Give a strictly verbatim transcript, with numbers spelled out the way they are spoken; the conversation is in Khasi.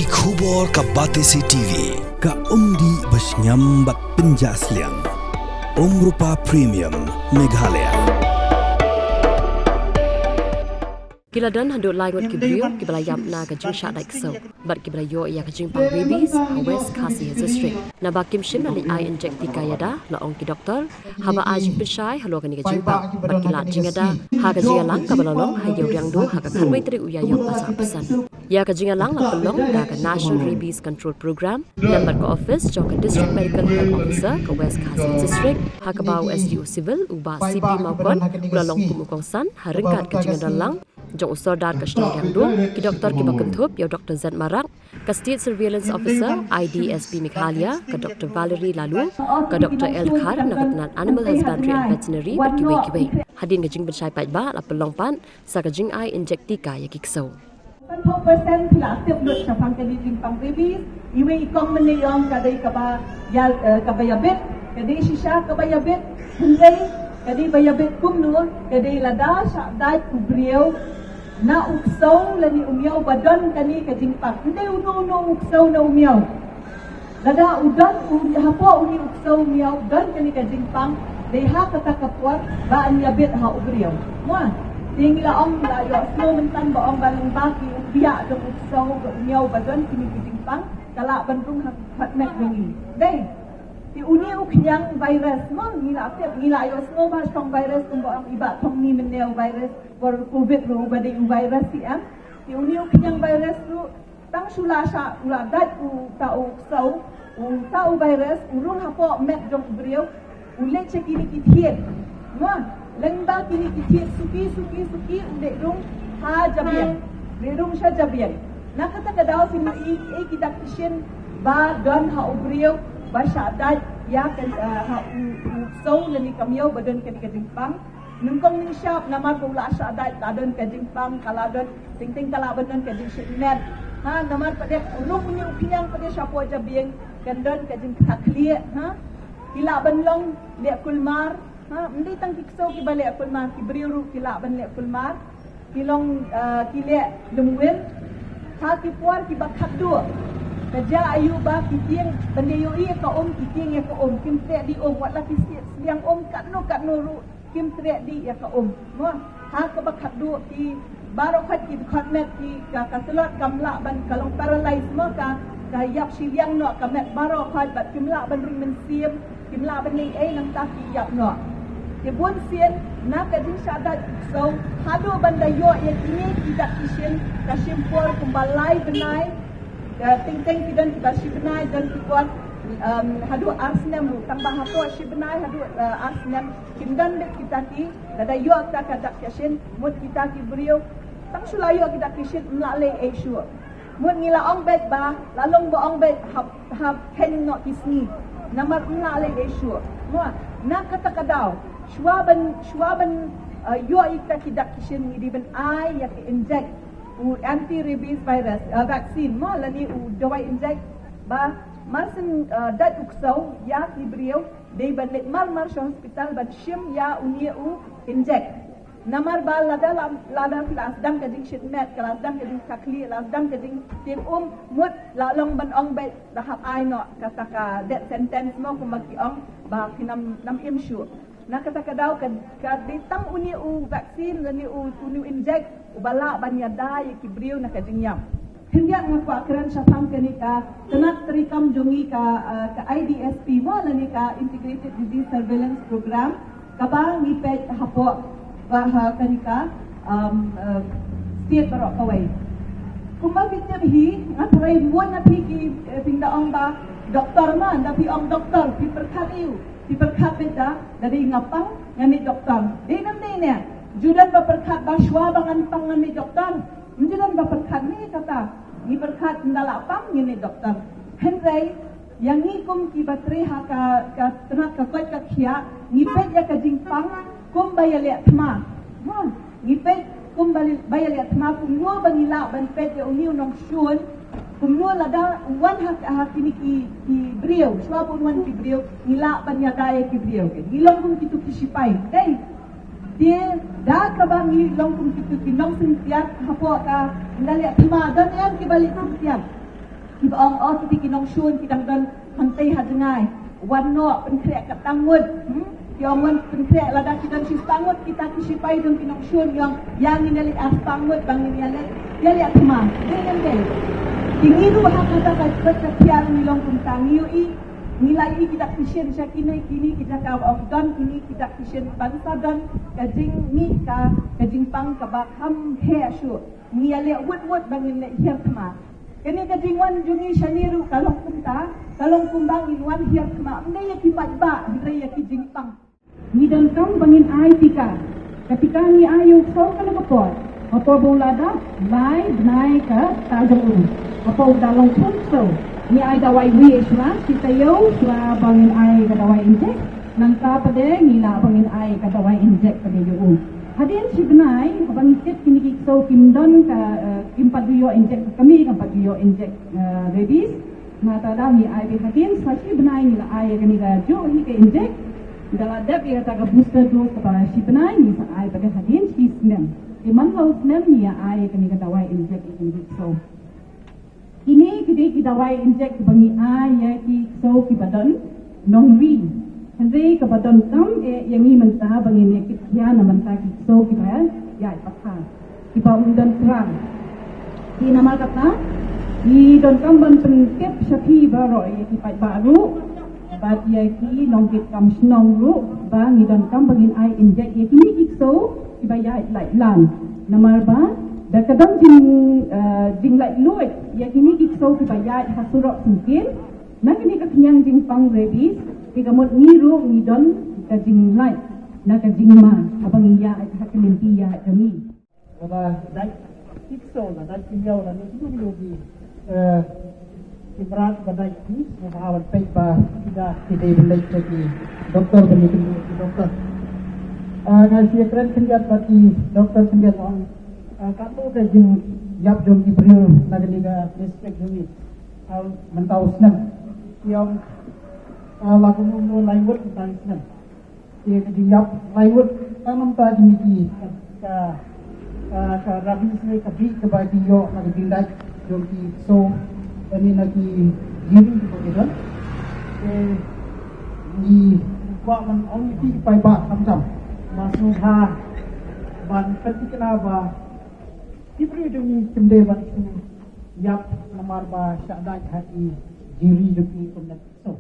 Ki khubor ka Batesi T V, ka umdih bashngiam bad pynjah sliang. Umrupa Premium, Meghalaya. Ki la don haduh lai ngut ki briew kiba la ïap na ka jingshah dait ksew bad kiba la ïoh ïa ka jingpang rabies ha West Khasi Hills District, naba kim shym la leit ai injek tika ïada, la ong ki doktor, haba ai jingpynshai halor kane ka jingpang bad ki lad jingïada ha ka jingïalang kaba la long ha Ïewriangdo ha ka khatwei tarik u Ïaïong ar hajar arphew san. Ïa ka jingïalang la pynlong da ka National Rabies Control Program lem bad ka ophis jong ka District Medical Health Officer ka West Khasi Hills District, ha kaba u S D O Civil, u Bah C P Mawkon, u la long kum u kongsan ha ryngkat ka jingïadonlang jong u Sordar ka shnong Ïewriangdo, ki doktor kiba kynthup ïa u Doktor Z Marak, ka State Surveillance Officer, I D S P Meghalaya, ka Doktor Valerie Laloo, ka Doktor L Dkhar na ka tnat Animal Husbandry and Veterinary bad kiwei kiwei. Hadien ka jingpynshai paidbah la pynlong pat sa ka jingai injek tika ïa ki ksew. Pynphew percent phi la tip lut shaphang kane ka jingpang rabies. Iwei i kong mynne i ong ka dei kaba ïa, eh, kaba ïabit, ka dei shisha kaba ïabit, hynrei ka dei ba ïabit kumno, ka dei lada shah dait u briew na u ksew lane u miaw ba don kane ka jingpang. Ym dei uno uno u ksew ne u miaw. Lada u don u, hapoh une u ksew u miaw don kane ka jingpang, dei ha kata ka por ba yn ïabit ha u briew. Mo, te ngi la ong, la ïohsngew mynta ba ong ba lyngba ki u biah jong u ksew bad u miaw ba don kine ki jingpang, ka lah ban rung ha khmat met jong ngi. Dei. Te une u khñiang virus, mo, ngi la tip, ngi la ïohsngew ba shaphang virus kumba ong i Bah Thongni mynne, u virus bor Covid ruh ba dei u virus hi em. Te une u khñiang virus ruh, tang shu la shah, u la dait uta u ksew, uta u virus u rung hapoh met jong u briew, u leit sha kine ki thied. Mo, lyngba kine ki thied suki suki suki u leit rung ha jabieng, leit rung sha jabieng. Na kata ka daw phin ïohi, eh, ki dak ki shin ba don ha u briew ba shah dait ïa ka, eh, ha u, u ksew lane ka miaw ba don kane ka jingpang. Nyngkong nyngshap namar ba u la shah dait, la don ka jingpang, ka la don, teng teng ka lah ban don ka jingshit met. Ha, namar pat de rung une u khñiang pat de shapoh jabieng kan don ka jingkthah khlieh, ha. Ki lah ban long leh kulmar, ha, ym dei tang ki ksew kiba leh kulmar, ki briew ruh ki lah ban leh kulmar. Ki long, eh, ki leh lymwir. Ha ki por kiba khatduh, ka jia aïu ba ki tieng, ban da ïohi ïa ka um, ki tieng ïa ka um, kim treh dih um, wat la ki sliang um katno katno ruh, kim treh dih ïa ka um. Mo, ha kaba khatduh ki baroh khoit ki dkhot met, ki ka, ka tlot kam lah ban, ka long paralyze mo, ka, ka ïap shiliang noh ka met baroh khoit bad kim lah ban ring mynsiem, kim lah ban leh ei, nangta ki ïap noh. Te bun sien na ka jingshah dait u ksew, haduh ban da ïoh ïa kine ki dak ki shin ka shim por kumba lai bnai, eh, teng teng ki don kiba shi bnai, don ki por, em, haduh ar snem ruh, tang ba hapoh shi bnai haduh, eh, ar snem, kim don beit kita ki, lada ïoh kita ka dak ka shin, mut kita ki briew tang shu la ïoh ki dak ki shin ym lah leh ei shuh. Mut ngi la ong beit ba la long ba ong beit hap, hap kheiñ noh ki sngi. Namar ym lah leh ei shuh. Mo, na kata ka daw, shuwa ban, shuwa ban, eh, ïoh ïa kita ki dak ki shin ngi dei ban ai ïa ka injek u anti rabies virus, eh, vaccine mo, lane u dawai injek ba mar syn, eh, dait u ksew ïa ki briew dei ban leit mar mar sha hospital ban shim ïa une u injek. Namar ba lada la, lada la sdang ka jingshit met, ka la sdang ka jingkthah khlieh, la sdang ka jingtieng um, mut la long ban ong beit da hap ai noh kata ka death sentence mo, kumba ki ong ba kim nam, nam im shuh. Na kata ka daw ka, ka dei tang une u vaccine lane u, une u injek uba lah ban ïada ïa ki briew na ka jingïap. Khyndiat nga kwah kren shaphang kane ka tnat treikam jong ngi ka, ah, ka I D S P mo, lane ka Integrated Disease Surveillance Program, kaba ngi peit hapoh, ba ha kane ka, um, uh, state baroh kawei. Kumba phi tip hi, nga tharai bun na phi ki, eh, phin da ong ba doktor mo, da phi ong doktor, phi pyrkhat aïu, phi pyrkhat beit da, da dei nga pang ngan leit doktor. Dei nam dei ne? Ju don ba pyrkhat ba shuwa ba ngan pang ngan leit doktor. Ym ju don ba pyrkhat ne kata. Ngi pyrkhat ynda la pang ngin leit doktor. Hynrei ïa ngi kum kiba trei ha ka, ka tnat ka koit ka khiah, ngi peit ïa ka jingpang kum ba ïaleh thma. Ha, ngi peit kum ba, ba ïaleh thma, kumno ba ngi lah ban peit ïa une u nongshun, kumno lada u wan ha, ha kine ki, ki briew, shuwa ba un wan ki briew, ngi lah ban ïada ïa ki briew. Ngi long kum kitu ki shipai. Dei. Te da kaba ngi long kum kitu ki nongsyntiat, hapoh ka, ynda leh thma don em kiba leh syntiat. Kiba ong, oh, kita ki nongshun ki dang don hangtei ha jngai. Wan noh pynkhreh ka tang ngut. Hmm? Ki ong wan pynkhreh, lada ki don shi spah ngut, kita ki shipai jong ki nongshun ki ong, ïa ngin ïaleh ar spah ngut ba ngin ïaleh, ïaleh thma. Dei ne em dei? Ki ngi ruh ha kata ka jait ka thiar ngi long kumta, ngi ïohi, ngi la ïohi ki dak pynshai sha kine kine ki jaka ba ong don, kine ki dak pynshai ban sa don ka jingmih, ka, ka jingpang kaba kham heh shuh. Ngi ïaleh wut wut ba ngin leh hiar thma. Kane ka jingwan jong ngi shane ruh ka long kumta, ka long kumba ngin wan hiar thma, ym dei ïa ki paidbah, hynrei ïa ki jingpang. Ngi donkam ba ngin ai tika. Ka tika ngi ai ïa u ksew ka la ka por. Ka por ba u la dap, lai bnai kata jong u. Ka por u da long khun ksew, ngi ai dawai V H R, shi taïew shuwa ba ngin ai ka dawai injek. Nangta pat de ngi lah ba ngin ai ka dawai injek pat de ïa u. Hadien shi bnai, haba ngi tip kine ki ksew kim don ka, eh, kim pat ju ïoh injek, ka kmie kam pat ju ïoh injek, eh, rabies. Nangta da ngi ai beit hadien sa shi bnai, ngi la ai ïa kane kajuh hi ka injek. Da la dep ïa kata ka booster dose kaba shi bnai, ngi sa ai pat de hadien shi snem. Te man la u snem ngi ïa ai ïa kane ka dawai injek ïa kine ki ksew. Kine ki dei ki dawai injek kiba ngi ai ïa ki ksew kiba don nongri. Hynrei kaba donkam eh ïa ngi mynta ba ngin ïa kit khia na bynta ki ksew kiba ïaid pathar, kiba ym don trai. Te namar kata ngi donkam ban pyntip sha phi baroh, ïa ki paidbah ruh bad ïa ki nongkit kam shnong ruh, ba ngi donkam ba ngin ai injek ïa kine ki ksew kiba ïaid lait lan. Namar ba da ka don jing, eh, jinglaitluid ïa kine ki ksew kiba ïaid ha surok syngkien na kane ka khñiang jingpang rabies, te ka mut ngi ruh ngi don ka jinglait na ka jingma haba ngi ïaid ha ka lynti ïaid jong ngi. Lada dait ki ksew, lada dait ki miaw, lada kino kino ki, eh, ki mrad ba dait ki, nga ba ban peit ba ki da, ki dei ban leit sha ki doktor, ban ïakynduh ki doktor. Ah, nga shu ïakren khyndiat bad ki doktor khyndiat, ong, ah, katno ka jingïap jong ki briew na kane ka district jong ngi. Ah, mynta u snem. Ki ong, ah, la kumno kumno lai ngut mynta u snem. Te ka jingïap lai ngut tang namar kine ki, ka, ka, ka rabies ne ka bieit kaba ki ïoh na ka jingdait jong ki ksew lane na ki jiri kiba ki don. Te ngi kwah ban ong ïa phi ki paidbah khamtam, ba sngewbha ban pynthikna ba ki briew jong ngi kim dei ban shu ïap namar ba shah dait ha ki jiri jong ki kumne ki ksew.